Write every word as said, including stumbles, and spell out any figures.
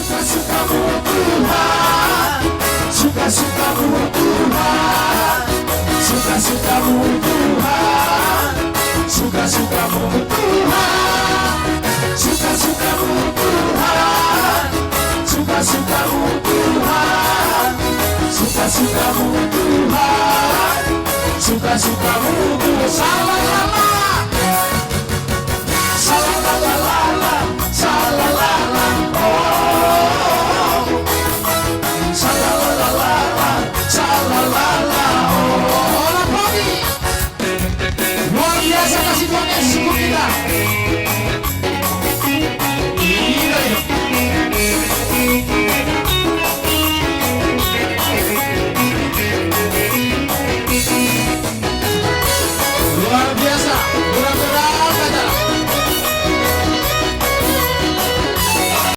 Suka-sukamu Tuhan, suka-sukamu Tuhan, suka-sukamu Tuhan, suka-sukamu Tuhan, suka-sukamu Tuhan, suka-sukamu Tuhan, suka-sukamu Tuhan, suka-sukamu Tuhan. Sama-sama.